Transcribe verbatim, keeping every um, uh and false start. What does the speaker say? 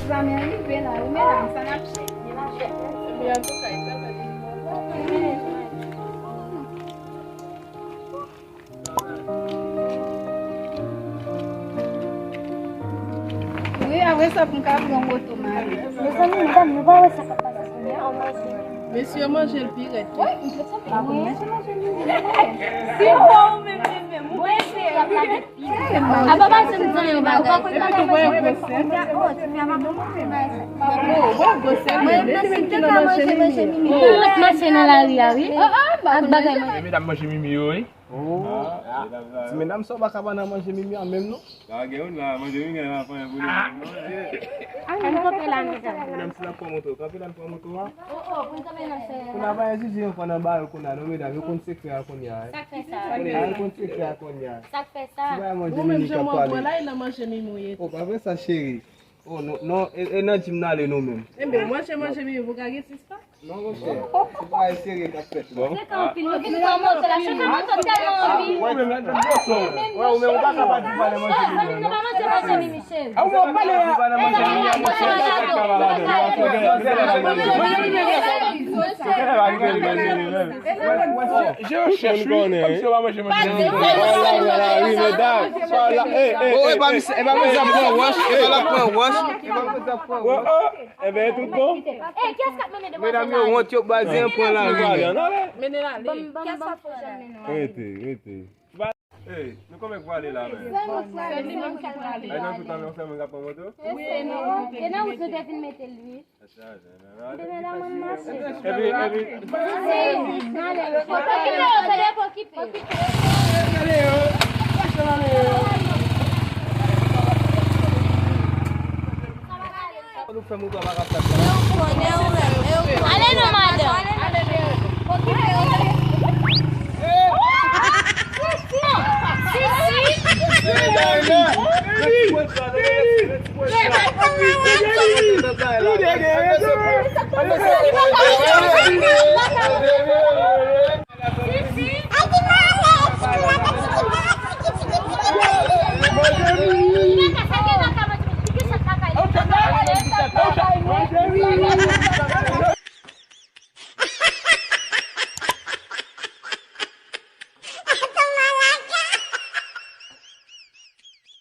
Zanmi rive la, wi, medam, sa n ap cheke la. Epi antouka, e travay li bon. Wi, apre sa, pou m ka pran moto m ale. Mezanmi, medam, nou pa wè sa k ap pase kounye a? Mesye yo manje l pi rèd. Wi, m fè sa. Pa pou manje, manje, manje. Si bon, ou menm, menm, menm. Mwen, se y ap lage. Apa, pa se m di yon bagay. Epi tou, mwen gwosè. Mwen gwosè, mwen menm ki nan manje mimi. Tout mache nan lari a, wi. Ak bagay mwen. Medam manje mimi yo, wi. Oh. Ti medam sa w pa ka pa nan manje mimi a menm non. Pa gen youn la, manje mimi a pa yon pwoblèm. Ann kanpe la, medam. Medam, si n ap pran moto, kanpe la, n pran moto a. Oh, oh, pou n kanpe nan fè. Pou n ap bay Jiji yon fwa nan ba yo kounye a, non, medam, yo konn sekrè a kounye a. Sa k fè sa? Kounye a, yo konn sekrè a kounye a. Sa k fè sa? Ou menm jan mwen wè la, e nan manje mimi w ye. Oh, pa vre sa, cheri. Oh, non, non, e, e nan jim n ale nou menm. Enben, manje, manje mimi pou ka gen six pack. Non, monchè, se pa serye k ap fèt la. Se ka anpil, nou vin pran moto la, chofè moto tèlman anvi. Mwen menm la, ou menm ou pa ka pa di pale manje mimi non. Manje manje mimi cheri. A ou pa pale a. Je recherche, wi, kòmsi yo pa manje manje mimi. Oh, e pa misye, e pa misye ap pran wòch, e pa l ap pran wòch. Enben, tout bon. Medam yo wont, yo baze an pran lari. Mennen l ale. Rete, rete. Ey, nou konbyen k prale la menm? Sèl li menm ki prale. Ay, nan tout tan, yon sèl moun k ap pran moto? Wi, e nan wout nou te vin mete l, wi. Demen la, mwen mache. Epi, epi. Okipe yo, se yo k okipe. Ale non, madanm.